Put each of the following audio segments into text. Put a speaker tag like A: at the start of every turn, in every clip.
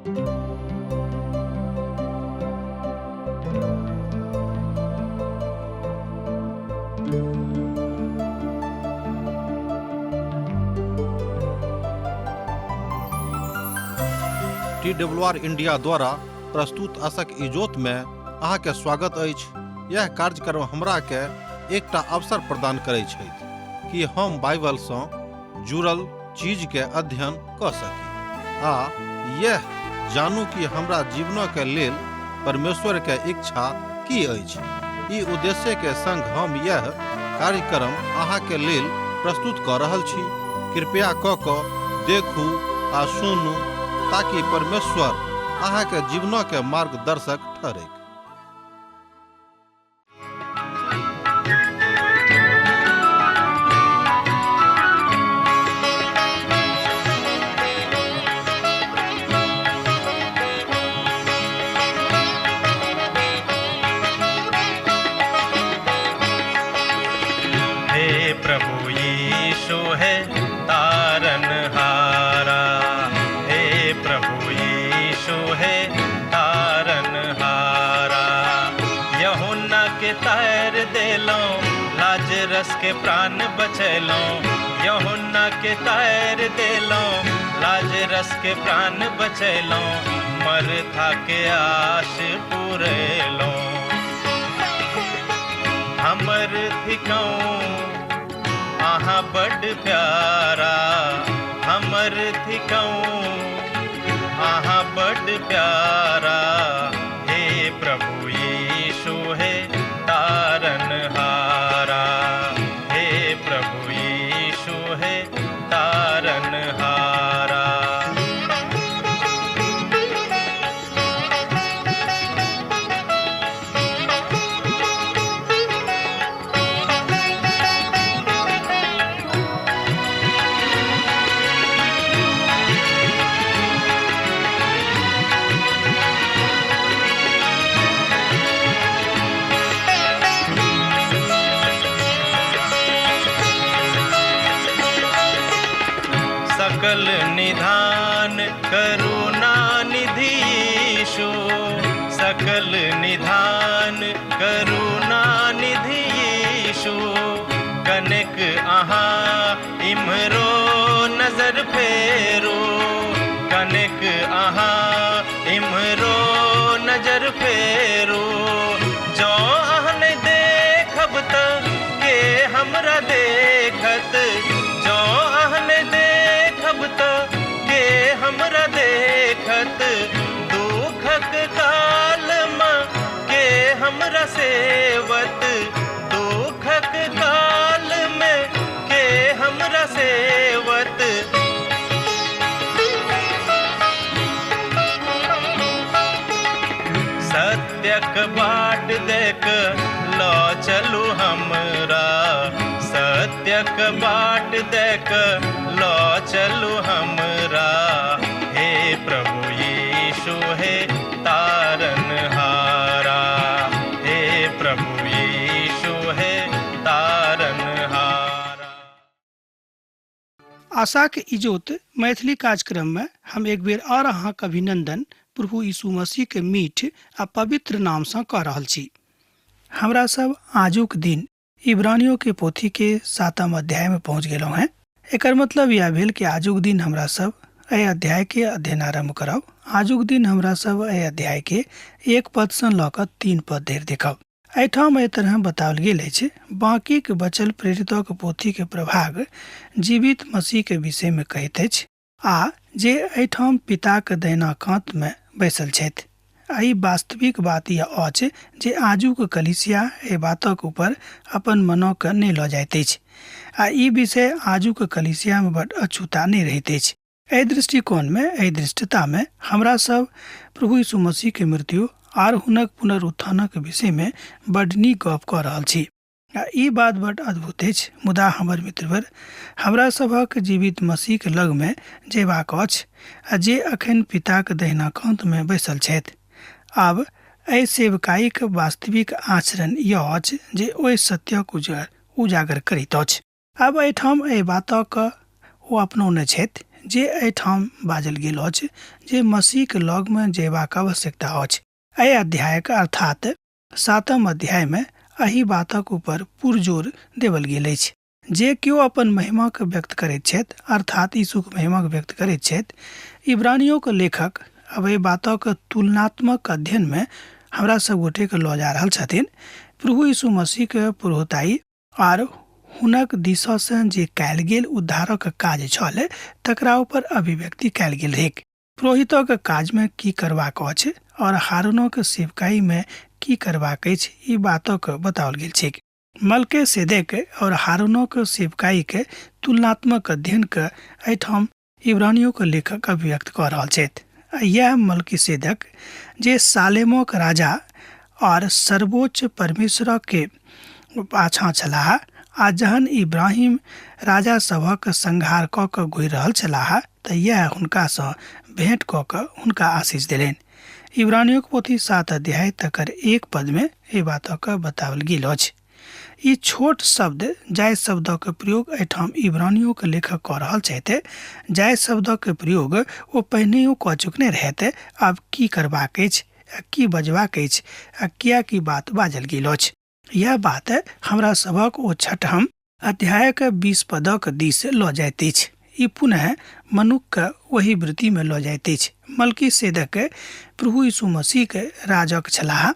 A: T W R India द्वारा प्रस्तुत असक इजोत में अहाँके स्वागत अछि। यह कार्यक्रम हमरा के एकटा अवसर प्रदान करै छथि कि हम बाइबल सँ जुड़ल चीज के अध्ययन कऽ सकी आ यह जानू कि हमरा जीवनक के लेल परमेश्वर के इच्छा की अछि। ई उद्देश्य के संग हम यह कार्यक्रम अहाँ के लेल प्रस्तुत कऽ रहल छी। कृपया कऽ कऽ देखू आ सुनू ताकि परमेश्वर अहाँ के जीवनक के मार्गदर्शक ठहरैक।
B: हे प्रभु यीशु है तारन हारा, हे प्रभु यीशु है तारन हारा। यहुन्ना के तार देलो, लाजरस के प्राण बचैलो। यहुन्ना के तार देलो, लाजरस के प्राण बचैलो। मरथा के आश पुरेलो। हमर थिकौं अहाँ बड प्यारा, हमर थिकौं अहाँ बड प्यारा। हे प्रभु यीशु हे तारन हारा, हे प्रभु यीशु हे तारन हारा। सकल निधान करुणा निधि यीशु, सकल निधान करुणा निधि यीशु। कनेक अहाँ इम्हरो नजर फेरू, कनेक अहाँ इम्हरो नजर फेरू। जँ अहाँ नहि देखब त के हमरा देखत, जँ अहाँ नहि देखब त के हमरा देखत। दुखक काल मे के हमरा सेवत, दुखक काल मे के हमरा सेवत। सत्यक बाट देख ल चलू हमरा, सत्यक बाट देख ल चलू हमरा। हे प्रभु यीशु हे तारन हारा, हे प्रभु यीशु हे तारन हारा।
C: आशाक इजोत मैथिली कार्यक्रम में हम एक बेर और अहाँक अभिनंदन प्रभु यीशु मसीह के मीठ आ पवित्र नाम सँ कऽ रहल छी। हमरा सब आजुक दिन इब्रानियों के पोथी के 7 अध्याय में पहुँच गेलहुँ हैं। एकर मतलब यह भेल कि आजुक दिन हमरा सब एहि अध्याय के अध्ययन आरम्भ करब। आजुक दिन हमरा सब एहि अध्याय के 1 पद सँ लऽ कऽ 3 पद धरि देखब। एहिठाम एहि तरह बताओल गेल अछि, बाँकीक बचल प्रेरितक पोथी के प्रभाग जीवित मसीह के विषय में कहैत अछि आ जे एहिठाम पिताक दहिना कात में बैसल छथि। आ ई वास्तविक बात यह अछि जे आजुक कलीसिया एहि बातक ऊपर अपन मनोके नहि लऽ जाइत अछि आ ई विषय आजुक कलीसिया में बड अछूता नहि रहैत अछि। एहि दृष्टिकोण में, एहि दृष्टता में हमरा सब प्रभु यीशु मसीह के मृत्यु आर हुनक पुनरुत्थानक विषय में बड नीक गप कऽ रहल छी आ ई बात बड अद्भुत अछि। मुदा हमर मित्रवर, हमरा सभक जीवित मसीह के लग में जेबाक अछि आ जे अखन पिताक दहिना कात में बैसल छथि। आब एहि सेवकाईक वास्तविक आचरण यह अछि जे ओहि सत्यक उजागर करैत अछि। आब एहिठाम एहि बातक ओ अपनौने छथि जे एहिठाम बाजल गेल अछि जे मसीहके लगमे जयबाक आवश्यकता अछि। एहि अध्यायक अर्थात सातम अध्यायमे एहि बातक ऊपर पुरजोर देवल गेल अछि। जे केओ अपन महिमाके व्यक्त करैत छथि, अर्थात यीशुक महिमाके व्यक्त करैत छथि। इब्रानियोके लेखक अब एहि बातक तुलनात्मक अध्ययनमे हमरा सब गोटेके लऽ जा रहल छथिन। प्रभु यीशु मसीहके पुरोहिताई आर हुनक दिससँ जे कयल गेल उद्धारक काज छल तकरा ऊपर अभिव्यक्ति कयल गेल रहैक। पुरोहितक काजमे की करबाक अछि और हारूनक सेवकाईमे की करबाक अछि, ई बातक बताओल गेल छैक। मलके सेदेक और हारूनक सेवकाईके तुलनात्मक अध्ययनके एहिठाम इब्रानियोके लेखक अभिव्यक्त कऽ रहल छथि। आ इएह मलकी सेदक जे सालेमक राजा और सर्वोच्च परमेश्वरके पाछाँ छलाह, आ जहन इब्राहिम राजा सभक संहार कऽ कऽ घुरि रहल छलाह तऽ इएह हुनकासँ भेँट कऽ कऽ हुनका आशीष देलनि। इब्रानियोक पोथी 7 अध्याय तकर 1 पदमे एहि बातक बताओल गेल अछि। ई छोट शब्द जाहि शब्दक प्रयोग एहिठाम इब्रानियोक लेखक कऽ रहल छथि, जाहि शब्दक प्रयोग ओ पहिनेहो कऽ चुकने रहथि, आब की करबाक अछि आ की बजबाक अछि आ किएक ई बात बाजल गेल अछि, इएह बात हमरा सभक ओ छठम अध्यायक 20 पदक दिस लऽ जाइत अछि। ई पुनः मनुक्खके ओहि वृत्तिमे लऽ जाइत अछि। मलकी सेदक प्रभु यीशु मसीहके राजक छलाह,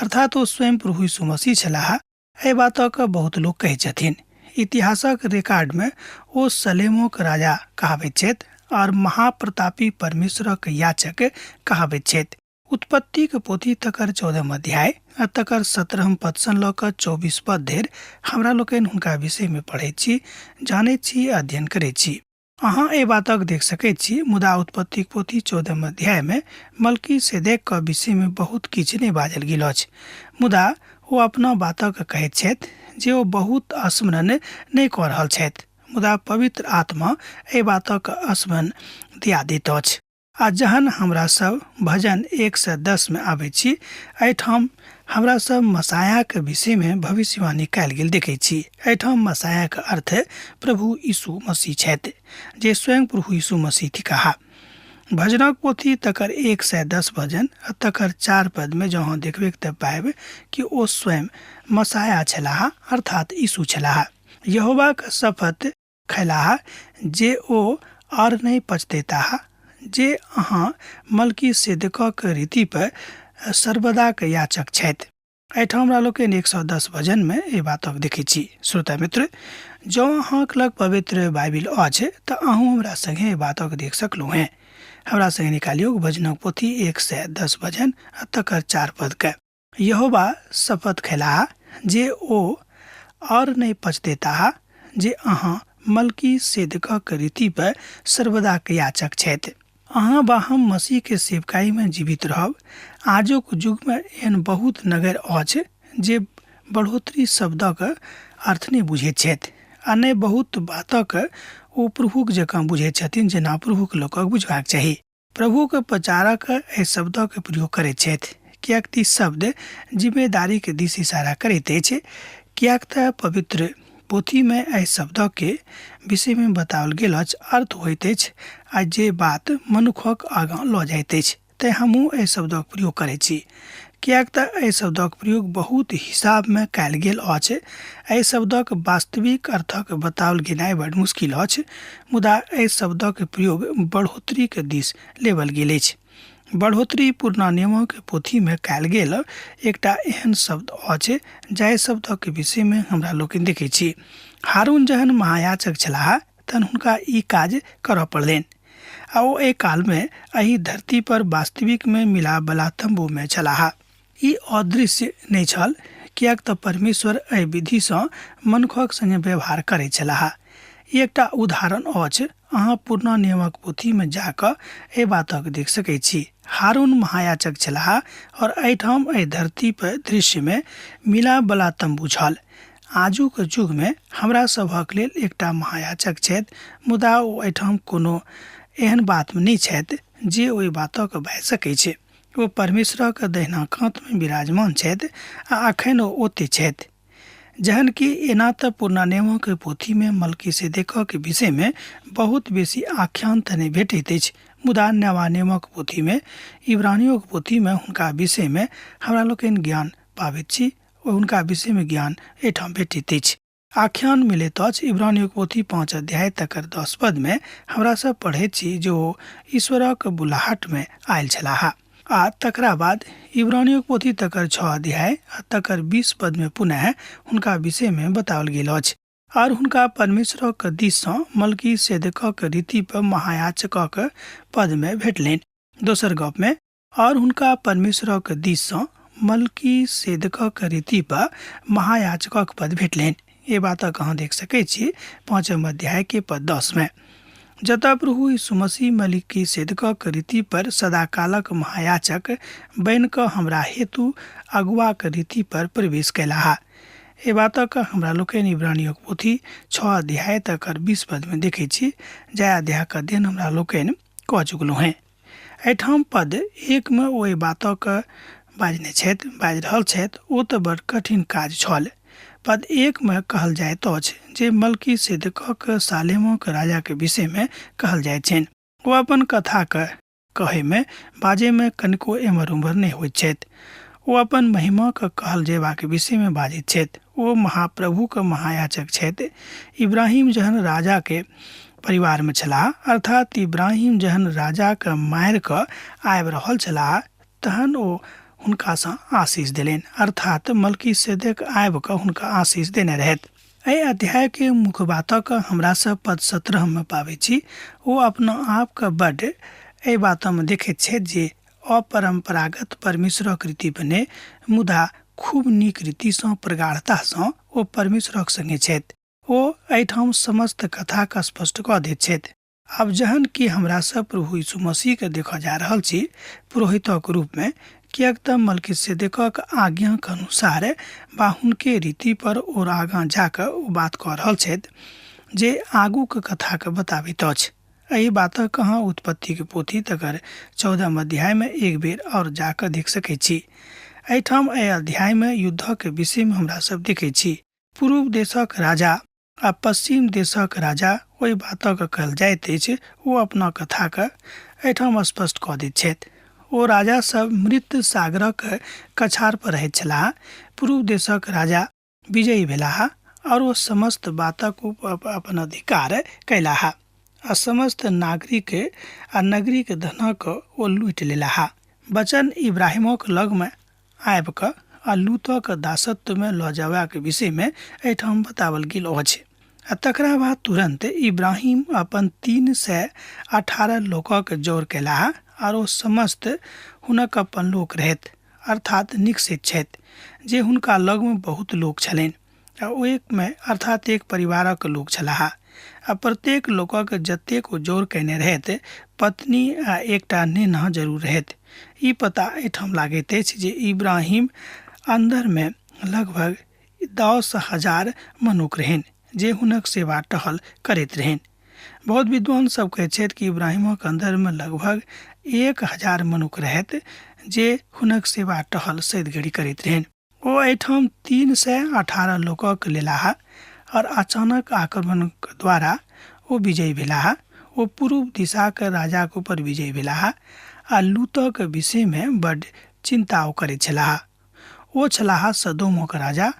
C: अर्थात ओ स्वयं प्रभु यीशु मसीह छलाह। एहि बातक बहुत लोक कहैत छथिन। इतिहासक रिकॉर्डमे ओ सलेमोक राजा कहाबैत छथि आओर महाप्रतापी परमेश्वरक याचक कहाबैत छथि। उत्पत्तिक पोथी तकर 14 अध्याय आ तकर 17 पदसँ लऽ कऽ 24 पद धरि हमरा लोकनि हुनका विषयमे पढ़ैत छी, जानैत छी, अध्ययन करैत छी। अहाँ एहि बातक देख सकैत छी, मुदा उत्पत्तिक पोथी 14 अध्यायमे मलकी सेदेकक विषयमे बहुत किछु नहि बाजल गेल अछि। मुदा ओ अपना बातक कहैत छथि जे ओ बहुत स्मरण नहि कऽ रहल छथि, मुदा पवित्र आत्मा एहि बातक स्मरण दिया दैत अछि। आ जहन हमरा सब भजन 110 में आबै छी, एहिठाम हमरा सब मसायाक विषय में भविष्यवाणी कयल गेल देखै छी। एहिठाम मसायाक अर्थ प्रभु यीशु मसीह छथि, जे स्वयं प्रभु यीशु मसीह थिकाह। भजनक पोथी तकर 110 भजन आ तकर 4 पद में जँ अहाँ देखबैक तऽ पायब कि ओ स्वयं मसाया छलाह, अर्थात यीशु छलाह। यहोवाक शपथ खयलाह जे ओ आर नहि पछतेताह जे अहाँ मलकी सिदकक रीति पर सर्वदाक याचक छथि। एहिठाम हमरा लोकनि 110 भजनमे एहि बातक देखैत छी। श्रोता मित्र, जँ अहाँक लग पवित्र बाइबिल अछि तऽ अहूँ हमरा संगे एहि बातक देख सकलहुँ हेँ। हमरा संगे निकालियौ भजनक पोथी 110 भजन आ तकर 4 पदके। यहोवा शपथ खयलाह जे ओ आओर नहि पछतेताह जे अहाँ मलकी सेदकक रीति पर सर्वदाक याचक छथि। अहाँ वा हम मसीह के सेवकाई में जीवित रहब। आजुक युग में एहन बहुत नगर अछि जे बढ़ोतरी शब्दक अर्थ नहि बुझैत छथि आ नहि बहुत बातक ओ प्रभुक जकाँ बुझैत छथिन जेना प्रभुक लोकक बुझबाक चाही। प्रभुक प्रचारक एहि शब्दक प्रयोग करैत छथि, किएक तऽ ई शब्द जिम्मेदारीक दिस इशारा करैत अछि, किएक तऽ पवित्र पोथीमे एहि शब्दके विषयमे बताओल गेल अछि, अर्थ होइत अछि आ जे बात मनुखक आगाँ लऽ जाइत अछि। तेँ हमहूँ एहि शब्दक प्रयोग करैत छी, किएक तऽ एहि शब्दक प्रयोग बहुत हिसाबमे कयल गेल अछि। एहि शब्दक वास्तविक अर्थक बताओल गेनाइ बड मुश्किल अछि, मुदा एहि शब्दक प्रयोग बढ़ोतरीक दिस लेबल गेल अछि। बढ़ोतरी पुरना नियमक पोथीमे कयल गेल एकटा एहन शब्द अछि जाहि शब्दक विषयमे हमरा लोकनि देखैत छी। हारून जहन महायाजक छलाह तहन हुनका ई काज करऽ पड़लनि आ ओ एहि कालमे एहि धरती पर वास्तविकमे मिलापवला तम्बूमे छलाह। ई अदृश्य नहि छल, किएक तँ परमेश्वर एहि विधिसँ मनुखक संगे व्यवहार करैत छलाह। ई एकटा उदाहरण अछि। अहाँ पुरना नियमक पोथीमे जा कऽ एहि बातक देख सकैत छी। हारून महायाजक छलाह और एहिठाम एहि धरती पर दृश्यमे मिलापवला तम्बू छल। आजुक युगमे हमरा सभक लेल एकटा महायाजक छथि, मुदा ओ एहिठाम कोनो एहन बातमे नहि छथि जे ओहि बातक बाजि सकैत छै। ओ परमेश्वरक दहिना कातमे विराजमान छथि आ अखन ओ ओतहि छथि। जहन कि एना तऽ पुरना नेमक पोथीमे मलकीसेदेकक विषयमे बहुत बेसी आख्यान तऽ नहि भेटैत अछि, मुदा नवा नेमक पोथीमे, इब्रानियोक पोथीमे हुनका विषयमे हमरा लोकनि ज्ञान पाबैत छी। हुनका विषयमे ज्ञान एहिठाम भेटैत अछि। आख्यान मिलैत अछि इब्रानियोक पोथी 5 अध्याय तकर 10 पदमे हमरा सब पढ़ैत छी जे ओ ईश्वरक बुलाहटमे आयल छलाह। आ तकरा बाद इब्रानियोक पोथी तकर 6 अध्याय आ तकर 20 पदमे पुनः हुनका विषयमे बताओल गेल अछि। आर हुनका परमेश्वरक दिससँ मलकीसेदेकक रीति पर महायाजकक पदमे भेटलनि। दोसर गपमे और हुनका परमेश्वरक दिससँ मलकीसेदेकक रीति पर महायाजकक पद भेटलनि। ये बातक अहाँ देख सकैत छी 5 अध्याय के पद 10 में, जतऽ प्रभु यीशु मसीह मलकीसेदेकक रीति पर सदाकालक महायाजक बनि कऽ हमरा हेतु अगुआक रीति पर प्रवेश कयलाह। एहि बातक हमरा लोकनि इब्रानियोक पोथी 6 अध्याय तकर 20 पद में देखै छी, जाहि अध्यायक अध्ययन हमरा लोकनि कऽ चुकलहुँ हेँ। एहिठाम पद 1 मे ओ एहि बातक बाजने छथि, बाजि रहल छथि, ओ तऽ बड़ कठिन काज छल। पद 1 मे कहल जाइत अछि जे मलकीसेदेकक सालेमक राजाक विषयमे कहल जाइत छनि। ओ अपन कथाक कहैमे बाजैमे कनिको एम्हर उम्हर नहि होइत छथि। ओ अपन महिमाक कहल जयबाक विषयमे बाजैत छथि। ओ महाप्रभुक महायाजक छथि। इब्राहिम जहन राजाके परिवारमे छलाह, अर्थात इब्राहिम जहन राजाके मारि कऽ आबि रहल छलाह, तहन ओ हुनकासँ आशीष देलनि, अर्थात मलकीसेदेक आबि कऽ हुनका आशीष देने रहथि। एहि अध्यायके मुख्य बातक हमरा सब पद 17 मे पाबै छी। ओ अपना आपके बड्ड एहि बातमे देखैत छथि जे अपरम्परागत परमेश्वरक रीति बने, मुदा खूब नीक रीतिसँ प्रगाढ़तासँ ओ परमेश्वरक संगे छथि। ओ एहिठाम समस्त कथाके स्पष्ट कऽ दैत छथि। आब जहन कि हमरा सब प्रभु यीशु मसीहके देखऽ जा रहल छी पुरोहितक रूपमे, किएक तऽ मलकीसेदेकक आज्ञाक अनुसार बा हुनके रीति पर और आगाँ जा कऽ ओ बात कऽ रहल छथि जे आगूक कथाके बताबैत अछि। एहि बातक अहाँ उत्पत्तिक पोथी तकर 14 अध्यायमे एक बेर आओर जा कऽ देख सकैत छी। एहिठाम एहि अध्यायमे युद्धक विषयमे हमरा सब देखैत छी। पूर्व देशक राजा आ पश्चिम देशक राजा ओहि बातक कहल जाइत अछि, ओ अपना कथाके एहिठाम स्पष्ट कऽ दैत छथि। ओ राजा सब मृत सागरक कछार पर रहैत छलाह। पूर्व देशक राजा विजयी भेलाह और ओ समस्त बातक अपन अधिकार कयलाह आ समस्त नागरिक आ नगरीक धनक ओ लूटि लेलाह। वचन इब्राहिमक लगमे आबि कऽ आ लूतक दासत्वमे लऽ जयबाक विषयमे एहिठाम बताओल गेल अछि। आ तकरा बाद तुरन्त इब्राहिम अपन 318 लोकक जौर कयलाह आर ओ समस्त हुनक अपन लोक रहथि, अर्थात निकसैत छथि जे हुनका लगमे बहुत लोक छलनि आ ओ एकमे अर्थात एक परिवारक लोक छलाह। आ प्रत्येक लोकक जतेक ओ जौर कयने रहथि, पत्नी आ एकटा नेना जरूर रहथि। ई पता एहिठाम लागैत अछि जे इब्राहिम अन्दरमे लगभग 10,000 मनुख रहनि जे हुनक सेवा टहल करैत रहनि। बहुत विद्वान सब कहैत छथि कि इब्राहिमक अन्दरमे लगभग 1000 मनुख रहथि जे हुनक सेवा टहल सैदगढ़ी करैत रहनि। ओ एहिठाम 318 लोकक लेलाह और अचानक आक्रमणक द्वारा ओ विजयी भेलाह। ओ पूर्व दिशाक राजाक ऊपर विजयी भेलाह आ लूतक विषयमे बड्ड चिन्ता ओ करैत छलाह। ओ छलाह सदोमक राजा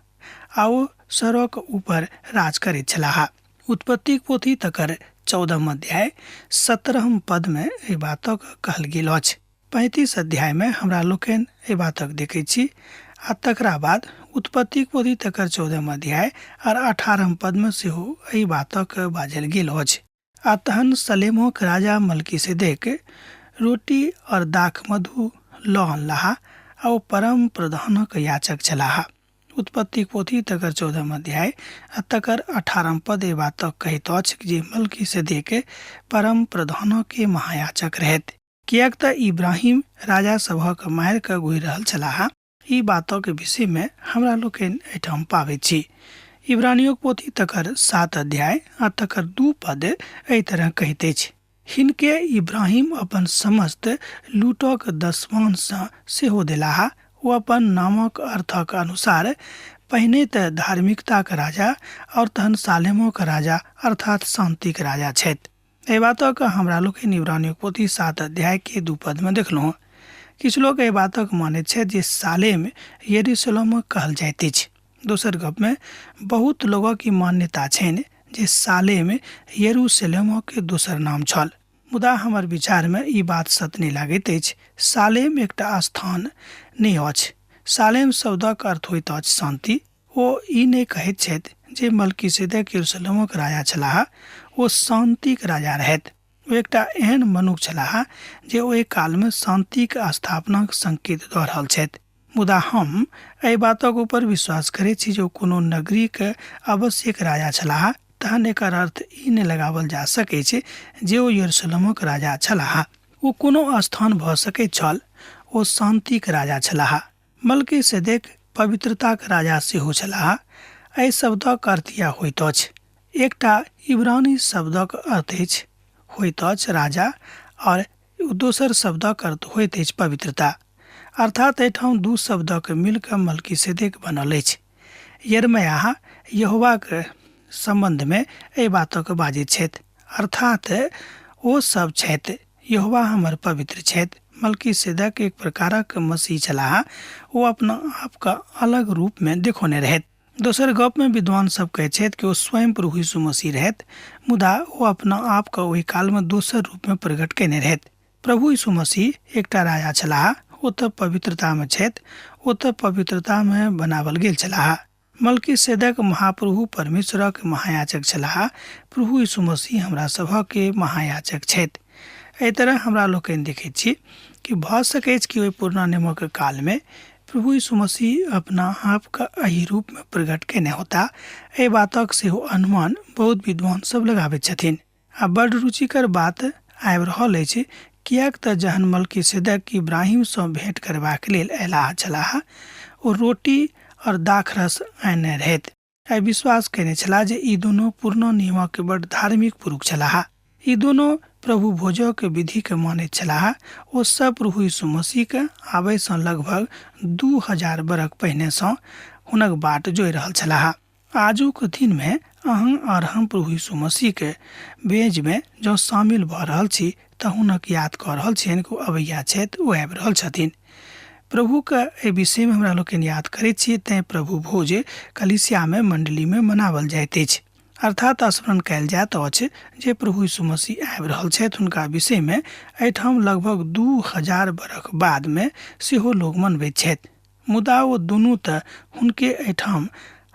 C: आ ओ सड़क ऊपर राज करैत छलाह। उत्पत्तिक पोथी तकर 14 अध्याय 17 पदमे एहि बातक कहल गेल अछि। 35 अध्यायमे हमरा लोकनि एहि बातक देखैत छी आ तकरा बाद उत्पत्तिक पोथी तकर 14 अध्याय आर 18 पदमे सेहो एहि बातक बाजल गेल अछि। आ तहन सलेमोक राजा मलकीसेदेक रोटी और दाख मधु लऽ अनलाह आ ओ परम प्रधानक याचक छलाह। उत्पत्तिक पोथी तकर 14 अध्याय आ तकर 18 पद एहि बातक कहैत अछि जे मलकीसेदेक परम प्रधानक महायाचक रहथि, किएक तऽ इब्राहिम राजा सभक मारि कऽ घुरि रहल छलाह। ई बातक विषयमे हमरा लोकनि एहिठाम पाबैत छी। इब्रानियोक पोथी तकर 7 अध्याय आ तकर 2 पद एहि तरह कहैत अछि, हिनके इब्राहिम अपन समस्त लूटक दशमांशसँ सेहो देलाह। ओ अपन नामक अर्थक अनुसार पहिने तऽ धार्मिकताक राजा आओर तहन सालेमोक राजा अर्थात शान्तिक राजा छथि। एहि बातक हमरा लोकनि इब्रानियों पोथी 7 अध्याय के 2 पद में देखलहुँ। किछु लोक एहि बातक मानैत छथि जे सालेम यरूशलेम कहल जाइत अछि। दोसर गपमे बहुत लोगक ई मान्यता छनि जे सालेम यरूशलेमक दोसर नाम छल, मुदा हमर विचारमे ई बात सत्य नहि लागैत अछि। सालेम एकटा स्थान नहि अछि। सालेम शब्दक अर्थ होइत अछि शान्ति। ओ ई नहि कहैत छथि जे मल्कीसेदेक यरूशलेमक राजा छलाह, ओ शान्तिक राजा रहथि। ओ एकटा एहन मनुख छलाह जे ओहि कालमे शान्तिक स्थापनाक संकेत दऽ रहल छथि। मुदा हम एहि बातक ऊपर विश्वास करैत छी जे ओ कोनो नगरीक आवश्यक राजा छलाह, तहन एकर अर्थ ई नहि लगाओल जा सकैछ जे ओ यरूशलेमक राजा छलाह। ओ कोनो स्थान भऽ सकैत छल, ओ शान्तिक राजा छलाह। मल्कीसेदेक पवित्रताक राजा सेहो छलाह। एहि शब्दक अर्थ इएह होइत अछि। एकटा इब्रानी शब्दक अर्थ अछि होइत अछि राजा और दोसर शब्दक अर्थ होइत अछि पवित्रता। अर्थात एहिठाम दू शब्दक मिलकऽ मल्कीसेदेक बनल अछि। यिर्मयाह यहोवाक सम्बन्धमे एहि बातक बाजैत छथि, अर्थात ओ सब छथि, यहोवा हमर पवित्र छथि। मल्कीसेदेक एक प्रकारक मसीह छलाह। ओ अपना आपके अलग रूप में देखौने रहथि। दोसर गप में विद्वान सब कहैत छथि कि ओ स्वयं प्रभु यीशु मसीह रहथि, मुदा ओ अपना आपके ओहि काल में दोसर रूप में प्रकट कयने रहथि। प्रभु यीशु मसीह एकटा राजा छलाह। ओ तऽ पवित्रता में छथि, ओ तऽ पवित्रता में बनावल गेल छलाह। मल्कीसेदेक महाप्रभु परमेश्वरक महायाजक छलाह। प्रभु यीशु मसीह हमरा सभक के महायाजक छथि। एहि तरह हमरा लोकनि देखैत छी कि भऽ सकैछ कि ओहि पुरना नियमक कालमे प्रभु यीशु मसीह अपना आपके एहि रूपमे प्रकट कयने होता। एहि बातक सेहो अनुमान बहुत विद्वान सब लगाबैत छथिन। आ बड रुचिकर बात आबि रहल अछि, किएक तऽ जहन मल्कीसेदेक इब्राहिमसँ भेंट करबाक लेल अयलाह छलाह, ओ रोटी और दाखरस आनने रहथि। एहि विश्वास कयने छलाह जे ई दुनू पुरना नियमक बड धार्मिक पुरुष छलाह। ई दुनू प्रभु भोजक विधिके मानैत छलाह। ओ सब प्रभु यीशु मसीहके आबयसँ लगभग 2000 बरख पहिनेसँ हुनक बाट जोहि रहल छलाह। आजुक दिनमे अहाँ आओर हम प्रभु यीशु मसीहके बेजमे जँ शामिल भऽ रहल छी तऽ हुनक याद कऽ रहल छियनि कि ओ अबैया छथि, ओ आबि रहल छथिन। प्रभुके एहि विषयमे हमरा लोकनि याद करैत छी, तैँ प्रभु भोज कलीसियामे मण्डलीमे मनाओल जाइत अछि। अर्थात स्मरण कयल जाइत अछि जे प्रभु यीशु मसीह आबि रहल छथि। हुनका विषयमे एहिठाम लगभग 2000 बरख बादमे सेहो लोक मनबैत छथि। मुदा ओ दुनू तऽ हुनके एहिठाम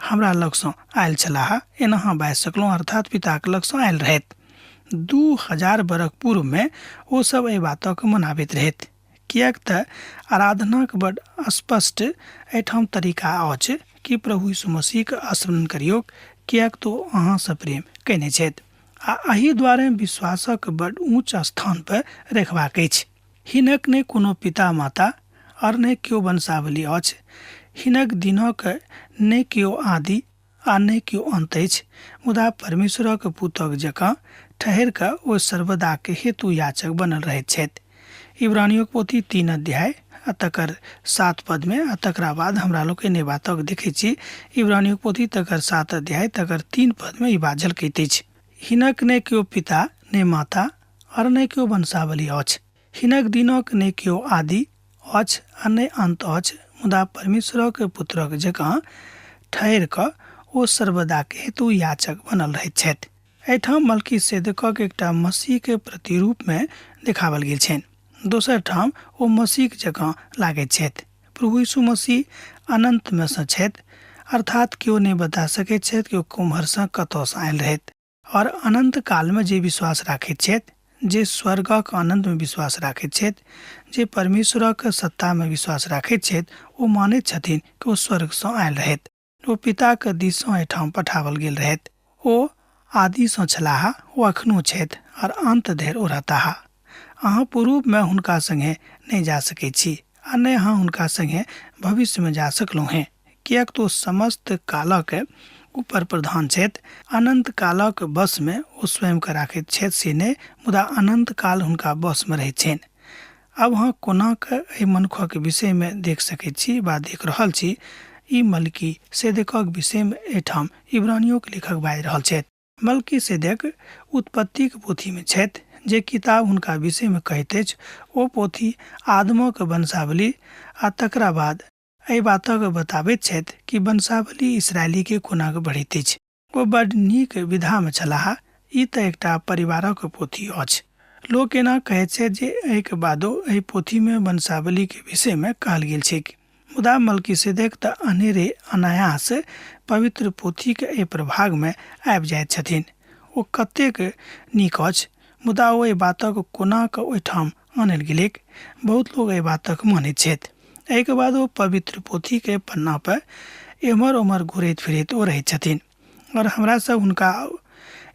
C: हमरा लगसँ आयल छलाह, एना अहाँ बाजि सकलहुँ, अर्थात पिताक लगसँ आयल रहथि। 2000 बरख पूर्वमे ओ सब एहि बातक मनाबैत रहथि, किएक तऽ आराधनाक बड स्पष्ट एहिठाम तरीका अछि कि प्रभु यीशु मसीहके स्मरण करियौक, किएक तऽ ओ अहाँसँ प्रेम कयने छथि आ एहि दुआरे विश्वासक बड ऊँच स्थान पर रखबाक अछि। हिनक नहि कोनो पिता माता और नहि केओ वंशावली अछि। हिनक दिनक नहि केओ आदि आ नहि केओ अन्त अछि, मुदा परमेश्वरक पुतक जकाँ ठहरि कऽ ओ सर्वदाक हेतु याचक बनल रहैत छथि। इब्रानियोक पोथी 3 अध्याय आ तकर 7 पदमे, आ तकरा बाद हमरा लोकनि एहि बातक देखैत छी। इब्रानियोक पोथी तकर 7 अध्याय तकर 3 पदमे ई बात झलकैत अछि। हिनक नहि केओ पिता, नहि माता और नहि केओ वंशावली अछि। हिनक दिनक नहि केओ आदि अछि आ नहि अन्त अछि, मुदा परमेश्वरक पुत्रक जकाँ ठहरि कऽ ओ सर्वदाक हेतु याचक बनल रहैत छथि। एहिठाम मल्कीसेदेकक एकटा मसीहके प्रतिरूपमे देखाओल गेल छनि। दोसर ठाम ओ मसीह जकाँ लागैत छथि। प्रभु यीशु मसीह अनन्तमे सँ छथि, अर्थात केओ नहि बता सकैत छथि कि ओ कोम्हरसँ कतऽसँ आयल रहथि। और अनन्त कालमे जे विश्वास राखैत छथि, जे स्वर्गक आनन्दमे विश्वास राखैत छथि, जे परमेश्वरक सत्तामे विश्वास राखैत छथि, ओ मानैत छथिन कि ओ स्वर्गसँ आयल रहथि। ओ पिताक दिससँ एहिठाम पठाओल गेल रहथि। ओ आदिसँ छलाह, ओ अखनो छथि और अन्त धरि ओ रहताह। अहाँ पूर्वमे हुनका संगे नहि जा सकैत छी आ नहि अहाँ हुनका संगे भविष्यमे जा सकलहुँ हेँ, किएक तऽ ओ समस्त कालक ऊपर प्रधान छथि। अनन्त कालक वशमे ओ स्वयंके राखैत छथि से नहि, मुदा अनन्त काल हुनका वशमे रहैत छनि। आब अहाँ कोना कऽ एहि मनुखक विषयमे देख सकैत छी वा देख रहल छी ई मलकी सेदेकक विषयमे एहिठाम इब्रानियोक लेखक बाजि रहल छथि। मलकी सेदेक उत्पत्तिक पोथीमे छथि। जे किताब हुनका विषयमे कहैत अछि ओ पोथी आदमक वंशावली आ तकरा बाद एहि बातक बताबैत छथि कि वंशावली इसराइलीके कोना बढ़ैत अछि। ओ बड्ड नीक विधामे छलाह। ई तऽ एकटा परिवारक पोथी अछि। लोक एना कहैत छथि जे एहिके बादो एहि पोथीमे वंशावलीके विषयमे कहल गेल छैक। मुदा मलकीसेदेक तऽ अनेरे अनायास पवित्र पोथीक एहि प्रभागमे आबि जाइत छथिन। ओ कतेक नीक अछि, मुदा ओ एहि बातक कोना कऽ ओहिठाम आनल गेलैक? बहुत लोक एहि बातक मानैत छथि। एहिके बाद ओ पवित्र पोथीके पन्ना पर एम्हर ओम्हर घुरैत फिरैत ओ रहैत छथिन आओर हमरा सब हुनका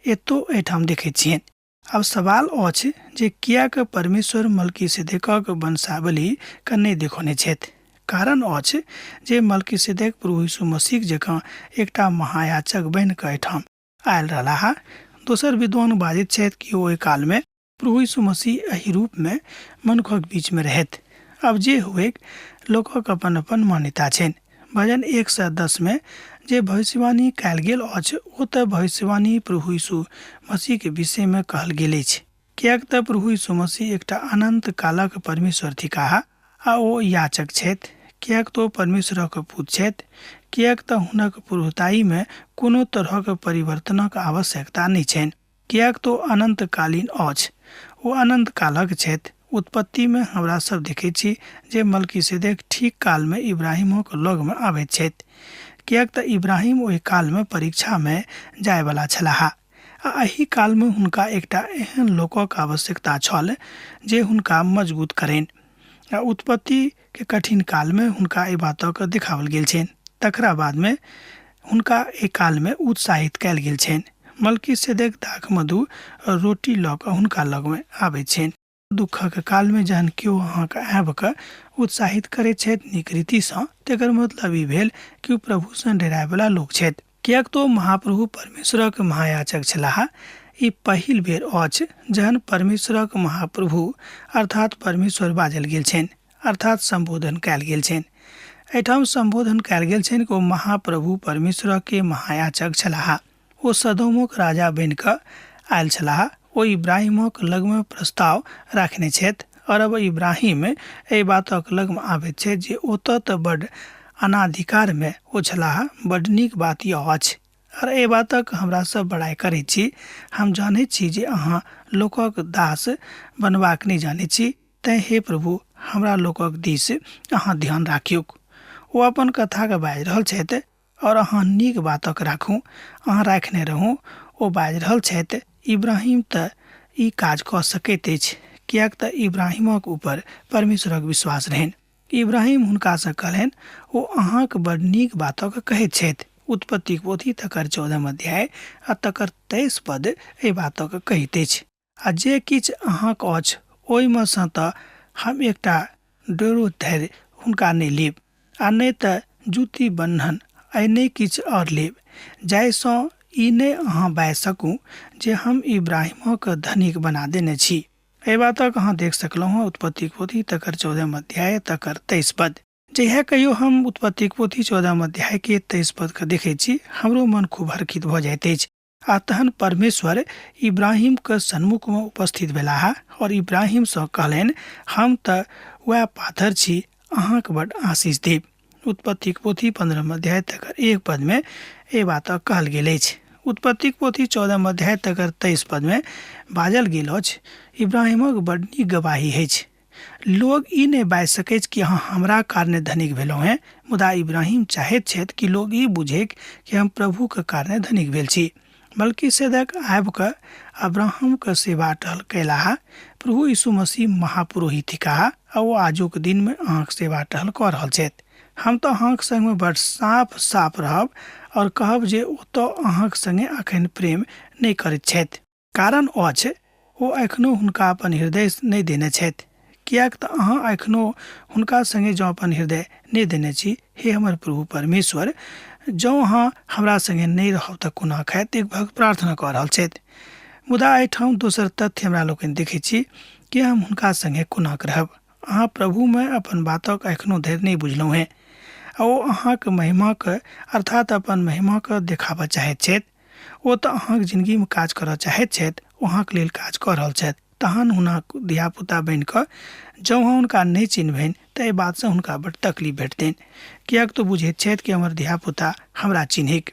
C: एतो एहिठाम देखैत छियनि। आब सवाल अछि जे किएक परमेश्वर मलकीसेदेकक वंशावली के नहि देखौने छथि? कारण अछि जे मलकीसेदेक प्रभु यीशु मसीह जकाँ एकटा महायाचक बनि कऽ एहिठाम आयल रहलाह। दोसर विद्वान बाजैत छथि कि ओहि कालमे प्रभु यीशु मसीह एहि रूपमे मनुखक बीचमे रहथि। आब जे हुएक, लोकक अपन अपन मान्यता छनि। भजन 110मे जे भविष्यवाणी कयल गेल अछि ओ तऽ भविष्यवाणी प्रभु यीशु मसीहके विषयमे कहल गेल अछि। किएक तऽ प्रभु यीशु मसीह एकटा अनन्त कालक परमेश्वर थिकाह आ ओ याचक छथि, किएक तऽ ओ परमेश्वरक पुत छथि, किएक तऽ हुनक पुरोहिताइमे कोनो तरहक परिवर्तनक आवश्यकता नहि छनि। किएक तऽ ओ अनन्तकालीन अछि। ओ अनन्त कालक छथि। उत्पत्तिमे हमरा सभ देखैत छी जे मलकीसेदेक ठीक कालमे इब्राहीमक लगमे आबैत छथि। किएक तऽ इब्राहीम ओहि कालमे परीक्षामे जायवला छलाह। आ एहि कालमे हुनका एकटा एहन लोकक आवश्यकता छल जे हुनका मजगूत करनि। आ उत्पत्तिके कठिन कालमे हुनका एहि बातक देखाओल गेल छनि। तकरा बादमे हुनका एहि कालमे उत्साहित कयल गेल छनि। मलकीसेदेक दाख मधु रोटी लऽ कऽ हुनका लगमे आबैत छनि। दुःखक कालमे जहन केओ अहाँके आबि कऽ उत्साहित करैत छथि नीक रीतिसँ, तकर मतलब ई भेल कि ओ प्रभुसँ डरायवला लोक छथि। किएक तऽ ओ महाप्रभु परमेश्वरक महायाचक छलाह। ई पहिल बेर अछि जहन परमेश्वरक महाप्रभु अर्थात परमेश्वर बाजल गेल छनि, अर्थात सम्बोधन कयल गेल छनि। एहिठाम सम्बोधन कयल गेल छनि कि ओ महाप्रभु परमेश्वरके महायाचक छलाह। ओ सदोमक राजा बनि कऽ आयल छलाह। ओ इब्राहिमक लगमे प्रस्ताव राखने छथि आओर अब इब्राहिम एहि बातक लगमे आबैत छथि जे ओतऽ तऽ बड्ड अनाधिकारमे ओ छलाह। बड्ड नीक बात ई अछि आओर एहि बातक हमरा सब बड़ाइ करैत छी। हम जानैत छी जे अहाँ लोकक दास बनबाक नहि जानैत छी, तेँ हे प्रभु, हमरा लोकक दिस अहाँ ध्यान राखियौक। ओ अपन कथाके बाजि रहल छथि आओर अहाँ नीक बातक राखू, अहाँ राखने रहू। ओ बाजि रहल छथि, इब्राहिम तऽ ई काज कऽ सकैत अछि, किएक तऽ इब्राहिमक ऊपर परमेश्वरक विश्वास रहनि। इब्राहिम हुनकासँ कहलनि, ओ अहाँक बड़ नीक बातक कहैत छथि। उत्पत्तिक पोथी तकर 14 अध्याय आ तकर 23 पद एहि बातक कहैत अछि। आ जे किछु अहाँक अछि ओहिमे सँ तऽ हम एकटा डोरो धरि हुनका नहि लेब आ नहि तऽ जूती बन्हन आ नहि किछु आओर लेब, जाहिसँ ई नहि अहाँ बाजि सकू जे हम इब्राहिमक धनिक बना देने छी। एहि बातक अहाँ देख सकलहुँ हँ उत्पत्तिक पोथी तकर 14 अध्याय तकर 23 पद। जहिया कहियो हम उत्पत्तिक पोथी 14 अध्याय के 23 पद के देखैत छी, हमरो मन खूब हर्षित भऽ जाइत अछि। आ तहन परमेश्वर इब्राहिम के सन्मुख में उपस्थित भेलाह और इब्राहिम सँ कहलनि, हम तऽ वएह पाथर छी, अहाँक बड आशीष देब। उत्पत्तिक पोथी 15 अध्याय तकर 1 पद में एहि बात कहल गेल अछि। उत्पत्तिक पोथी 14 अध्याय तकर 23 पद में बाजल गेल अछि, इब्राहिमक बड नीक गवाही अछि। लोग ई नहि बाजि सकैछ कि अहाँ हमरा कारणे धनिक भेलहुँ हेँ, मुदा इब्राहिम चाहैत छथि कि लोग ई बुझैक कि हम प्रभुके कारणे धनिक भेल छी। मलकीसेदेक आबि कऽ अब्राहमके सेवा टहल कयलाह। प्रभु यीशु मसीह महापुरोहित थिकाह आ ओ आजुक दिनमे अहाँक सेवा टहल कऽ रहल छथि। हम तऽ अहाँक संगमे बड़ साफ साफ रहब आओर कहब जे ओ तऽ अहाँक संगे अखन प्रेम नहि करैत छथि। कारण अछि ओ एखनो हुनका अपन हृदय नहि देने छथि। किएक तऽ अहाँ एखनो हुनका संगे जँ अपन हृदय नहि देने छी, हे हमर प्रभु परमेश्वर, जँ अहाँ हमरा संगे नहि रहब तऽ कोना खायत, एक भक्त प्रार्थना कऽ रहल छथि। मुदा एहिठाम दोसर तथ्य हमरा लोकनि देखैत छी कि हम हुनका संगे कोना रहब। अहाँ प्रभुमे अपन बातक एखनो धरि नहि बुझलहुँ हेँ। आ ओ अहाँके महिमाके अर्थात अपन महिमाके देखाबऽ चाहैत छथि। ओ तऽ अहाँके जिनगीमे काज करऽ चाहैत छथि, ओ अहाँके लेल काज कऽ रहल छथि। तहन हुनक धियापुता बनि कऽ जँ अहाँ हुनका नहि चिन्हबनि तऽ एहि बातसँ हुनका बड्ड तकलीफ भेटतनि, किएक तऽ बुझैत छथि कि हमर धियापुता हमरा चिन्हैक।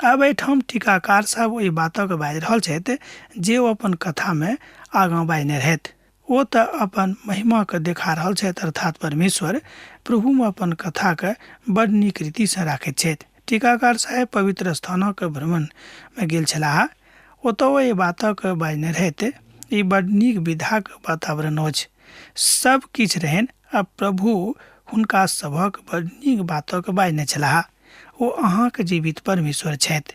C: आब एहिठाम टीकाकार साहब ओहि बातक बाजि रहल छथि जे ओ अपन कथामे आगाँ बाजने रहथि। ओ तऽ अपन महिमाकेँ देखा रहल छथि अर्थात परमेश्वर प्रभुमे अपन कथाकेँ बड़ नीक रीतिसँ राखैत छथि। टीकाकार साहेब पवित्र स्थानक भ्रमणमे गेल छलाह। ओतऽ ओ एहि बातक बाजने रहथि। ई बड़ नीक विधाक वातावरण अछि। सभ किछु रहनि आ प्रभु हुनका सभक बड़ नीक बातक बाजने छलाह। ओ अहाँक जीवित परमेश्वर छथि।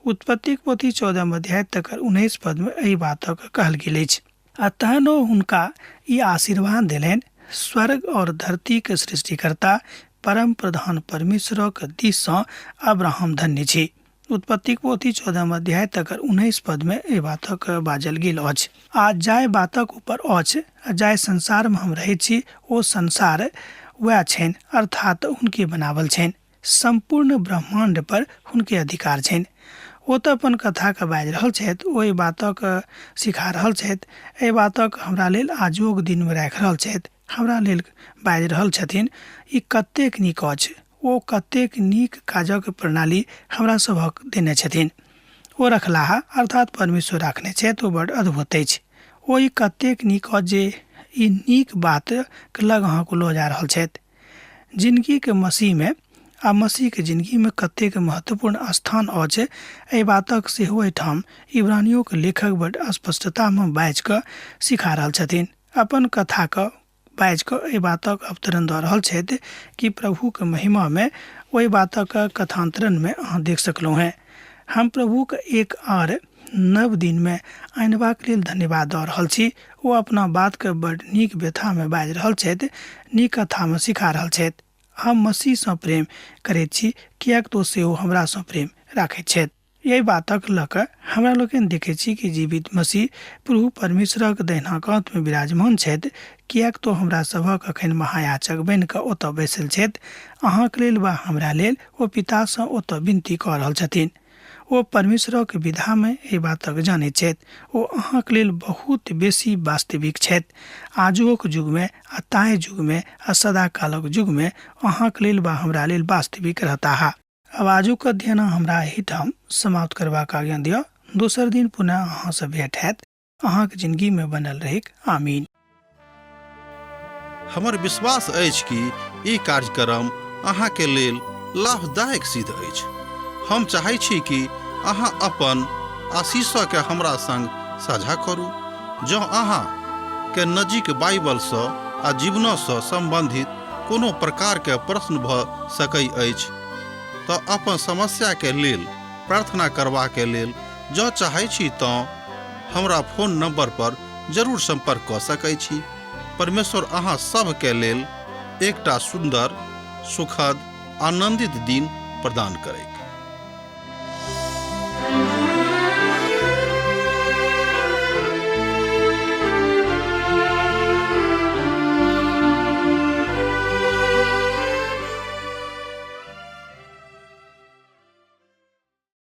C: उत्पत्तिक पोथी 14 अध्याय तकर 19 पदमे एहि बातक कहल गेल अछि। आ तहन ओ हुनका ई आशीर्वाद देलनि, स्वर्ग और धरतीक सृष्टिकर्ता परम प्रधान परमेश्वरक दिस सँ अब्राहम धन्य छी। उत्पत्तिक पोथी 14 अध्याय तकर 19 पदमे एहि बातक बाजल गेल अछि। आ जाहि बातक ऊपर अछि आ जाहि संसारमे हम रहैत छी ओ संसार वएह छनि, अर्थात हुनके बनावल छनि। सम्पूर्ण ब्रह्माण्ड पर हुनके अधिकार छनि। ओ तऽ अपन कथाके बाजि रहल छथि, ओ एहि बातक सिखा रहल छथि, एहि बातक हमरा लेल आजुक दिनमे राखि रहल छथि, हमरा लेल बाजि रहल छथिन। ई कतेक नीक अछि, ओ कतेक नीक काजक प्रणाली हमरा सभक देने छथिन। ओ रखलाह, अर्थात परमेश्वर राखने छथि, ओ बड्ड अद्भुत अछि। ओ ई कतेक नीक अछि जे ई नीक बात लग अहाँके लऽ जा रहल छथि। जिनगीके मसीहमे आ मसीहके जिनगीमे कतेक महत्वपूर्ण स्थान अछि, एहि बातक सेहो एहिठाम इब्रानियोके लेखक बड्ड स्पष्टतामे बाजि कऽ सिखा रहल छथिन। अपन कथाके बाजि कऽ एहि बातक अवतरण दऽ रहल छथि कि प्रभुके महिमामे ओहि बातक कथान्तरणमे अहाँ देख सकलहुँ हेँ। हम प्रभुके एक आर नव दिनमे आनबाक लेल धन्यवाद दऽ रहल छी। ओ अपना बातके बड्ड नीक व्यथामे बाजि रहल छथि, नीक कथामे सिखा रहल छथि। हम मसीहसँ प्रेम करैत छी किएक तऽ ओ सेहो हमरासँ प्रेम राखैत छथि। एहि बातक लऽ कऽ हमरा लोकनि देखैत छी कि जीवित मसीह प्रभु परमेश्वरक दहिना कातमे विराजमान छथि, किएक तऽ हमरा सभक अखन महायाचक बनि कऽ ओतऽ बैसल छथि। अहाँक लेल वा हमरा लेल ओ पितासँ ओतऽ विनती कऽ रहल छथिन। ओ परमेश्वरक विधामे एहि बातक जानैत छथि। ओ अहाँक लेल बहुत बेसी वास्तविक छथि। आजुक युगमे आ ताहि युगमे आ सदाकालक युगमे अहाँक लेल वा हमरा लेल वास्तविक रहताह। आब आजुक अध्ययन हमरा एहिठाम समाप्त करबाक आज्ञा दिअ। दोसर दिन पुनः अहाँसँ भेंट हैत। अहाँक जिंदगीमे बनल रहैक। आमीन।
A: हमर विश्वास अछि कि ई कार्यक्रम अहाँके लेल लाभदायक सिद्ध अछि। हम चाहै छी कि अहाँ अपन आशीषके हमरा संग साझा करू। जँ अहाँ के नजीक बाइबलसँ आ जीवनसँ सम्बन्धित कोनो प्रकारके प्रश्न भऽ सकै अछि तऽ अपन समस्याके लेल प्रार्थना करबाके लेल जँ चाहै छी तँ हमरा फोन नंबर पर जरूर संपर्क कऽ सकै छी। परमेश्वर अहाँ सभके लेल एकटा सुन्दर, सुखद, आनंदित दिन प्रदान करैक।